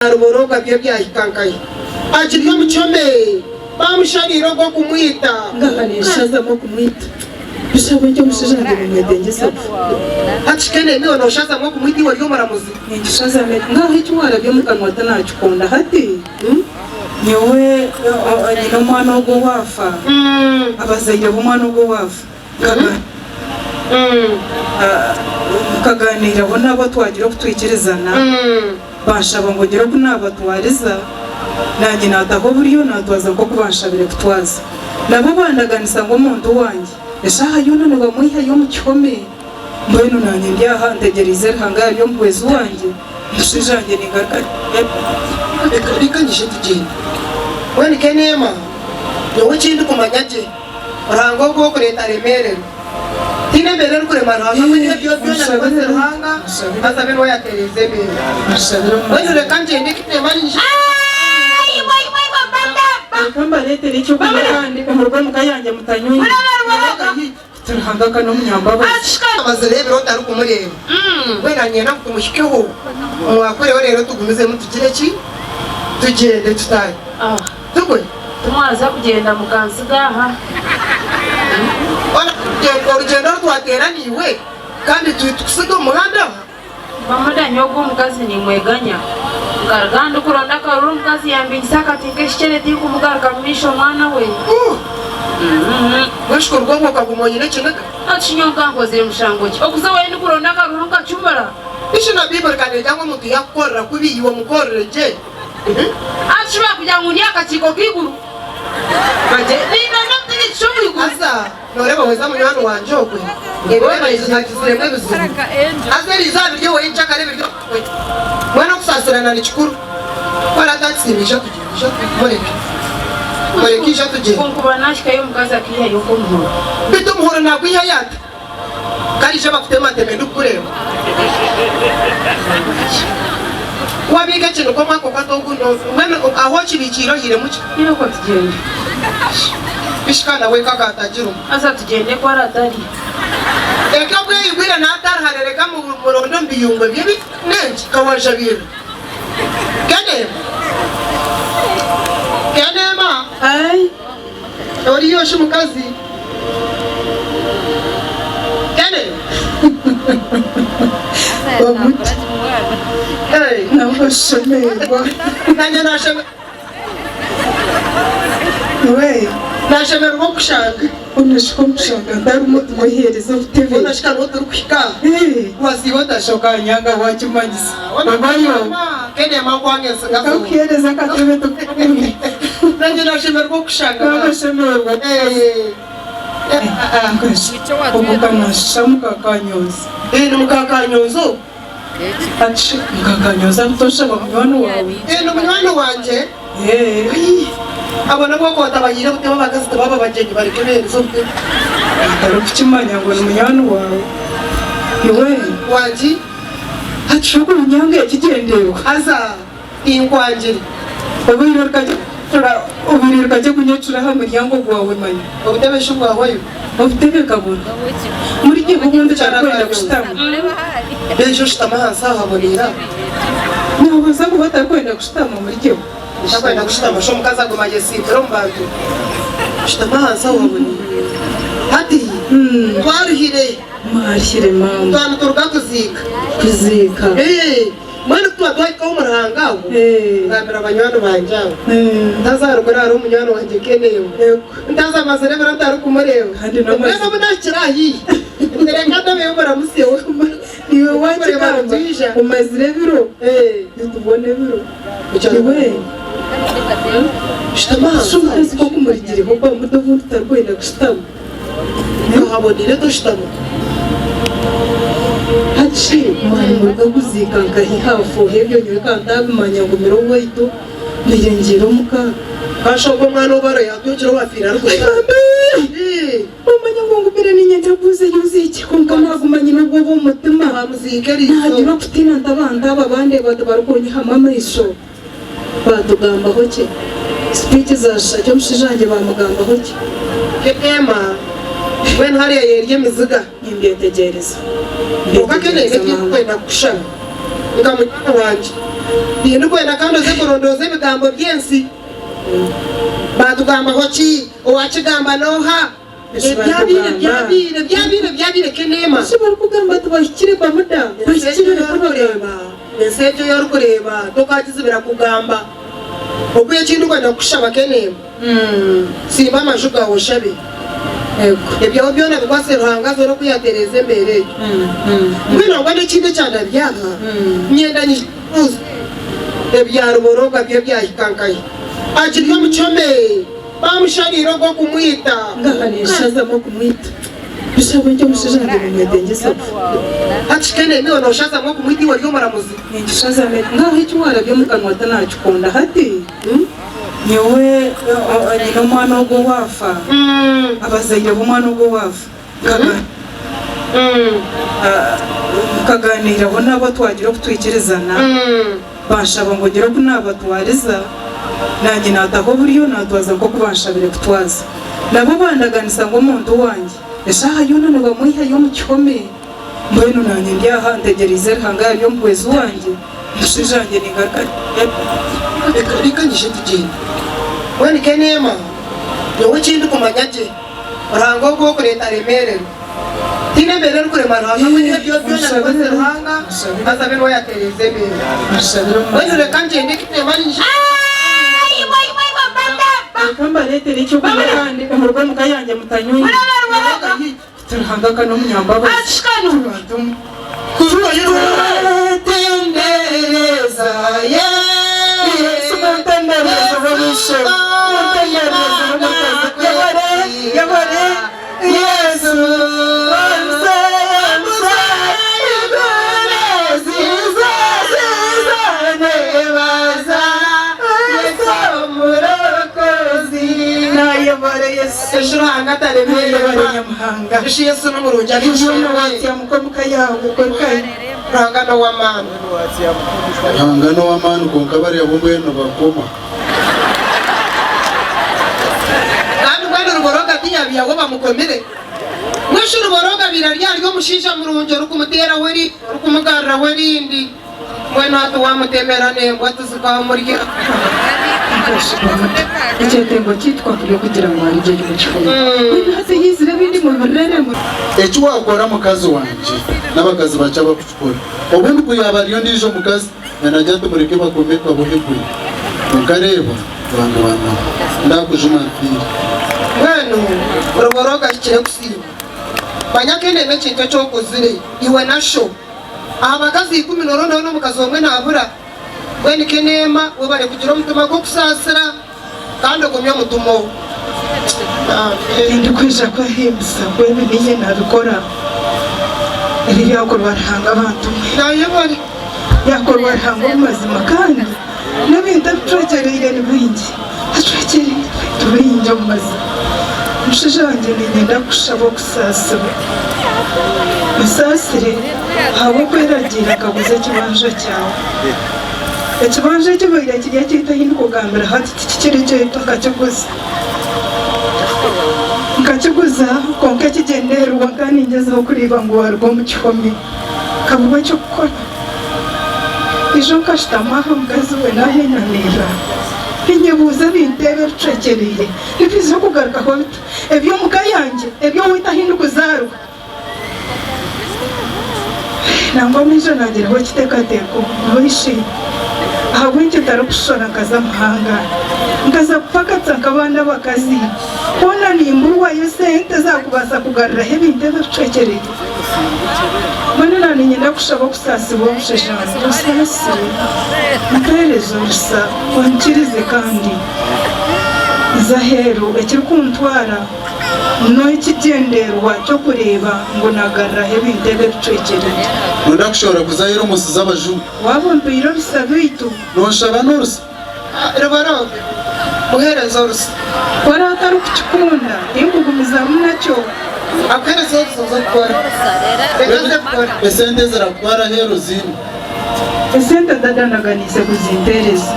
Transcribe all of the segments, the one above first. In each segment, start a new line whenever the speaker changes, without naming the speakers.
Naruborooga byo byahika nkahi? Akiri omu kihome, bamushariire ogw'okumwita.
Ngaha ninshazamu okumwita. Bishaba ntyo omushaija wangye nimwetengyesa kufa.
Hati shi Kenemi iwe noshazamu okumwita iwe ori omuramuzi?
Ninkishazamu eki. Ngaha eki warabya omu kanwa tinakikunda hati. Nyowe nyine omwana ogwo owaafa, abazaire b'omwana ogwo owaafa Nkagaaniiraho nabo twagira oku twikirizana, banshaba ngu ngire oku naabatwariza, naanye naataho oburyo naatwaza nk'oku banshabire kutwaza. Nabo bandaganisa ngu omuntu wangye eshaaha yoona nibamwihayo omu kihome. Mbwenu naanye ndi aha ntegyereize Ruhanga ari omuhwezi wangye, omushaija wangye ningaruka
Reka nyije tugyende. Mbwenu Kenema, nyowe eki ndikumanya gye. Ruhanga ogwo okureeta aremeererwe. Tihaine embeera erikurema Ruhanga mbwenu ebyo byona bikoze Ruhanga haza abe niwe yatereeza embeera. Mbwenu reka ngyende Kenema nyije.
Reka mbareetere eky'okunywa kandi muruge omu ka yangye mutanywire. Ti Ruhanga ka n'omunyambabazi.
Amazire ebiro otarikumureeba. Mbwenu nanyenda ngu tumuhikeho mwakureho reero tugumizemu tugire ki? Tugyende tutaahe. Tugwe.
Timwaza kugyenda mukantsiga aha.
Orugyendo oru twateera naiwe kandi tukutsiga omu muhanda aha?
Bamuda nyowe ogwo omukazi nimweganya. Nkaruga aha ndikuronda akaruru omukazi yambingisa akati nk'ekikyere tinkumugaruka mu maisho mwana we.
Mbwenu shi kuruga obwo okaguma oine ekiniga?
Hati shi nyowe nkankozire mushango ki? Okuza owaayo ndikuronda akaruru nkacumura?
Bishi na Baiburi ka neegira ngu omuntu yaakukorera kubi iwe omukorere gye.
Hati shi baakugira ngu ndi aha kakiiko k'eiguru, bagye nindonda obutegyeki shi omu iguru.
Haza nooreeba weza munywani wangye ogwe, ebiro agiziremu ebizibu. Haza eriizooba biri owe nkyakare biri owe. Mbwenu okusaasirana ni kikuru. Ku araatakisiima ija tugyende, ija mureke. Mureke ija tugyende.
Ku nkuba naahikayo omukazi akaihayo nk'omuhoro.
Beitu omuhoro naagwihayo ata? Kariija bakutemateme ndikukureeba. Wabiika ekinuko omwaka okwata ogundi mbwenu ahu okibiikiire ohairemu ki?
Irooko tugyende.
Bishika nawe eka akatagirumu.
Haza tugyende ku aratari.
Eka bweyigwire naatari hare reka muronde omu biyungo bye bi nenki kawajabiirira. Keneema. Keneema.
Ai.
Oriyo shi mukazi? Kene.
Bamuti.
Hey.
Nabashemerwa.
Nanye nasheme.
We.
Nashemererwa okushanga.
Onashika omushanga ntarimu tumuheereza obutebe.
Onashika niho turikuhika.
Hey.
Wasiiba otashi.
Okanyanga wakimanyisa. Babayo.
Kene mankwange nsigaho.
Kakuheereza akatebe tukukunde.
Nanye nashemererwa okushanga.
Nabashemererwa. Ogwo kanashusha mukakanyonzi.
Ni mukakanyonzi ogwo.
Ati mukakanyonzi abutosha aba munywani wawe.
Ni munywani wangye. Abo nabwo ku batabahiire obutebe abakazi tibaba bagyenyi bareke behereze obutebe.
Otarikukimanya ngu ni munywani wawe. Iwe.
Wangi.
Hati shi ogu munyanga ekigyendererwa.
Haza tinkwangire.
Obaire orikagye kunyecura aha muryango gwawe manya.
Obutebe shi bwahwayo?
Obutebe kabura. Muri gye obundi tarikwenda kushutama.
Reero oshutame ahansi aho haboneire aho.
Noobaasa kuba otarikwenda kushutama omuri gye.
Otakwenda kushutama shi omukazi aguma ayesiitire omu bantu. Shutama ahansi aho haboneire. Hati twaruhire.
Mwaruhire maama.
Twaba nituruga kuziika.
Kuziika.
Mbwenu ku tuba twahika omu ruhanga aho, ngambira banywani bangye abo, ntazarugura hariho munywani wangye Kenemu, ntazamazire ebiro ntarikumureeba. Mbwenu obu nahikire aha haihi, nti reka ndabeyo muramutsyeho.
Iwe wakigamba omazire ebiro, nitubona ebiro. Iwe
Shutama ahansi
shi omukazi ku okumurigireho bamuta obundi tarikwenda kushutama.
Ohaboniire toshutama.
Hati shi mwarimuruga kuziika nkahi hafuuha ebyo nyowe ka ntaabimanya ngumire owaitu mbaire ngiire omuka.
Kasha ogwo omwana ou baro yaatwekire owafiire arikuzaara.
Omanya ngu ngumire niinyenda kubuuza ebi kwonka naaguma nyine obwoba omu mutima.
Baamuziika eriizooba.
Naagira okutiina nti abantu aba bandeeba tibarikunyihamu amaisho. Baatugambaho ki? Sipiiki zaashusha ki? Omushaija wangye baamugambaho ki?
Emma, Mbwenu hariya yerya emiziga.
Nimbyetegyereza.
Kwonka Kenny
Mbyetegyereza
haine
maama.
ekindikwenda kukushaba nka munywani wangye. Tindikwenda kandi oze kurondooza ebigambo by'ensi. Baatugambaho ki? Owaakigamba n'oha?
Eki
Ebyabaire,
barikugamba.
ebyabaire, ebyabaire, ebyabaire Keneema.
Eki barikugamba tibahikire Bamuda,
Ensi
bahikire
egyo
reka
ei orikureeba,
bagambe.
ensi egyo ei orikureeba, tokaagizibira kugamba. Okwiha eki ndikwenda kukushaba Keneema, Simba amaju gaawe oshabe. Ebyawe byona bikwase Ruhanga azoore oku yaatereeza embeera egyo. Mbwenu nangwa n'ekindi ekyandabya aha, nyenda nyije kubuuza ebya Ruboroga byo byahika nkahi? Akiri omu kihome, baamushariire ogw'okumwita.
Ngaha ninshazamu okumwita. Bishaba ntyo omushaija wangye nimwetengyesa kufa.
Hati shi Kenemi iwe nooshazamu okumwita iwe ori omuramuzi?
Ningishazamu ngaha eki waarabya omu kanwa tinaakikonda hati. Nyowe nyine omwana ogwo owaafa, abazaire b'omwana ogwo owaafa nkagaaniiraho nabo twagira oku twikirizana, banshaba ngu ngire oku naabatwariza, naanye naataho oburyo naatwaza nk'oku banshabire kutwaza. Nabo bandaganisa ngu omuntu wangye eshaaha yoona nibamwihayo omu kihome. Mbwenu naanye ndi aha ntegyereize Ruhanga ari omuhwezi wangye, omushaija wangye ningaruka
Reka nyije tugyende. Mbwenu Keneema, nyowe eki ndikumanya gye, Ruhanga ogwo orikureeta aremeererwe. Tihaine embeera erikurema Ruhanga, mbwenu ebyo byona bikozire Ruhanga, haza abe niwe yaatereeza embeera. Mbwenu reka ngyende Keneema nyije.
Reka mbareetere eky'okunywa kandi muruge omu ka yangye mutanywire. Ruhanga ka n'omunyambabazi bantu mwe.
Twetendereza
Yesu muntendereze b'ab'eishe, muntendereze b'abakazi, yebare, yebare, Yesu, onse, onse, igure zize, zize,
nebaza Yesu omurokozi.
Nayebare Yesu.
Eshi Ruhanga ataremeererwa.
Yebare Nyamuhanga.
Eshi Yesu ni murungi
Mbwenu
ab'eishe-emwe.
watsya omuka yaawe okorukayo.
Ruhanga n'ow'amaani.
Ruhanga n'ow'amaani kwonka bariya bo mbwenu nibakoma.
Kandi mbwenu Ruboroga tiyabihaho bamukomire. Mbwenu shi Ruboroga abaire ari ahari omushaija murungi orikumuteeraho eriisho, orikumugaruraho erindi. Mbwenu hati waamutemera n'embwa tizikaamurya.
Ekyetengo kyaitu kwa kuri okugira ngu arugye omu kihome. Mbwenu hati yaizire ebindi mubireremu.
Eki waakora mukazi wangye, n'abakazi bakye abakukikora. Obundi ku yaaba ari ondiijo mukazi, nanagira nti mureke bakome babohegwe. Kwonka reeba, Ruhanga wa nawe, ndakujuma nfiire.
Mbwenu Ruboroga ahikire kusiima. Manya Kenema ekintu eki okozire, iwe na sho. Aha bakazi ikumi noorondaho n'omukazi omwe naabura. Mbwenu Keneema webare kugira omutima gw'okusaasira kandi ogumye omutima ogwo.
Tindikwija kwehimbisa ngu ebi niinye naabikora. Ebi byakorwa Ruhanga abantu mwe.
Nayebare.
Byakorwa Ruhanga omu mazima kandi n'ebintu ebitwegyereire ni bingi. Atwegyereire ebintu bingi omu mazima. Omushaija wangye niinyenda kukushaba okusaasirwa. Onsaasire ahabw'okweragiira nkaguza ekibanja kyawe. Ekibanja ekibaire kiri ekyaitu ahi ndikugambira hati tikikiri kyaitu nkakiguza. Nkakiguza kwonka ekigyendererwa nkaba ningyezaho kureeba ngu waaruga omu kihome nkaburwa eky'okukora. Ijo nkashutama aha mukazi we naayenamirira ninyebuuza ebintu ebi ebicwekyereire nibiija kugarukaho bita? Eby'omu ka yangye, eby'owaitu ahu ndikuzaarwa. Nangwa naija naagiraho ekiteekateeko ngu baishi ahabw'enki ntarikushora nkaza muhanga nkaza kupakatsa nk'abandi abakazi hoona nimburwayo sente ezaakubaasa kugaruraho ebintu ebi ebicwekyereire. Mbwenu naaba niinyenda kushaba okusaasibwa omushaija wangye onsaasire, mpeereze orusa, onyikirize kandi nze aheeru ekirikuntwara N'ekigyendererwa ky'okureeba ngu naagaruraho ebintu ebi ebicwekyereire.
Noyenda kushohora kuza aheeru omu nsi z'abajungu.
Waaba ompaire orusa beitu.
Nonshaba n'orusa?
Ruboroga, muheereze orusa.
Ku araabe atarikukikunda, tinkugumizamu nakyo.
Akuheereze orusa oze kukora. Reka aze kukora.
Esente ezirakutwara aheeru oziine?
Esente dada andaganiise kuzimpeereza.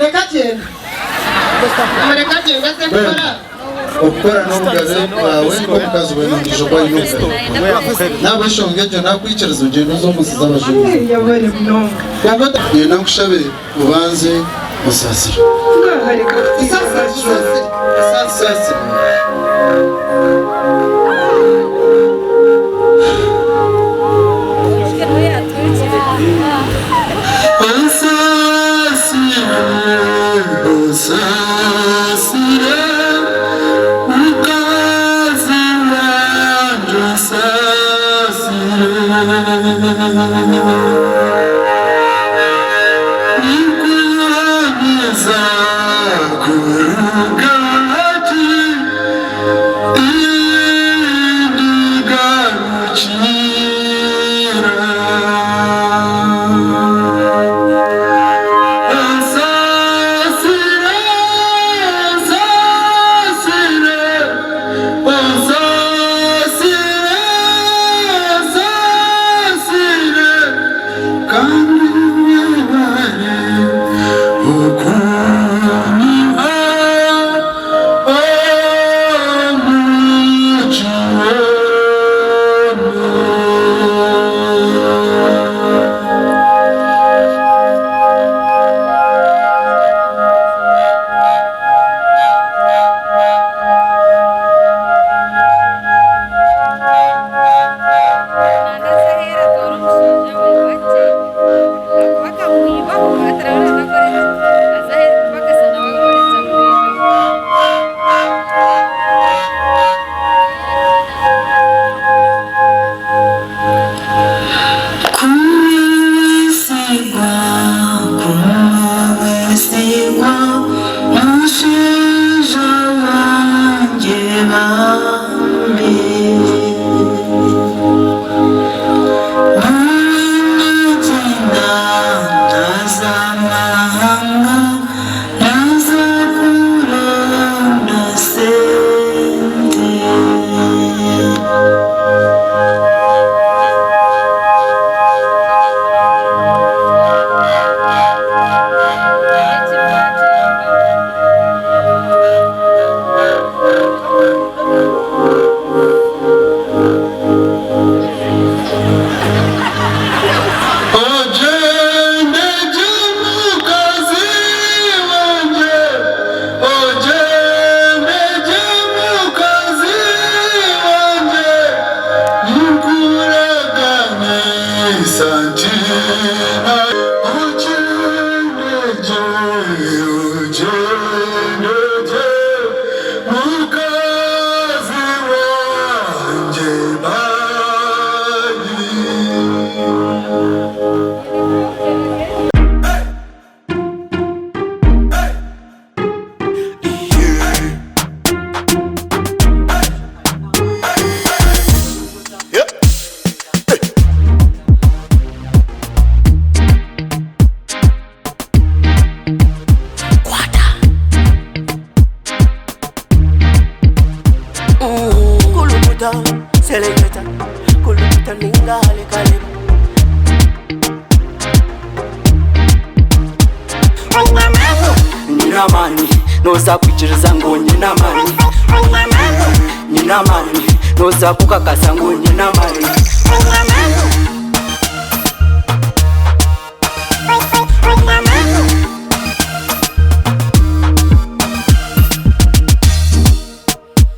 Reka agyende. Mureke agyende aze kukora.
Okukora n'obugabe bwawe nk'omukazi weena ondiijo oku aine obugabe. N'ahabw'enshonga egyo naakwikiriza ogyende oze omu nsi z'abajurizi.
Yabare munonga.
Kwonka niinyenda nkushabe obanze osaasire.
Ngaaha reka kutiina
Saasire, saasire. Onsaasire, onsaasire, mukazi wangye onsaasire. Ninkuhamiza kuruga hati tindigarukira. Onsaasire, onsaasire, onsaasire, onsaasire, kandi webare okunyiha omu kihome.
Kumwesigwa, kumwesigwa, mushaija wangye bambi. Nagyenda naza mahanga, naza kuronda sente.
Ogyende gye mukazi wangye, ogyende gye mukazi wangye, ninkuraganisa nti ogyende gye, ogyende gye mukazi wangye bari.
Kulukuta, seleketa, kulukuta ninga halekaleba. Nyina amani, noza kwikiriza ngu nyina amani. Nyina amani, noza kukakasa ngu nyina amani.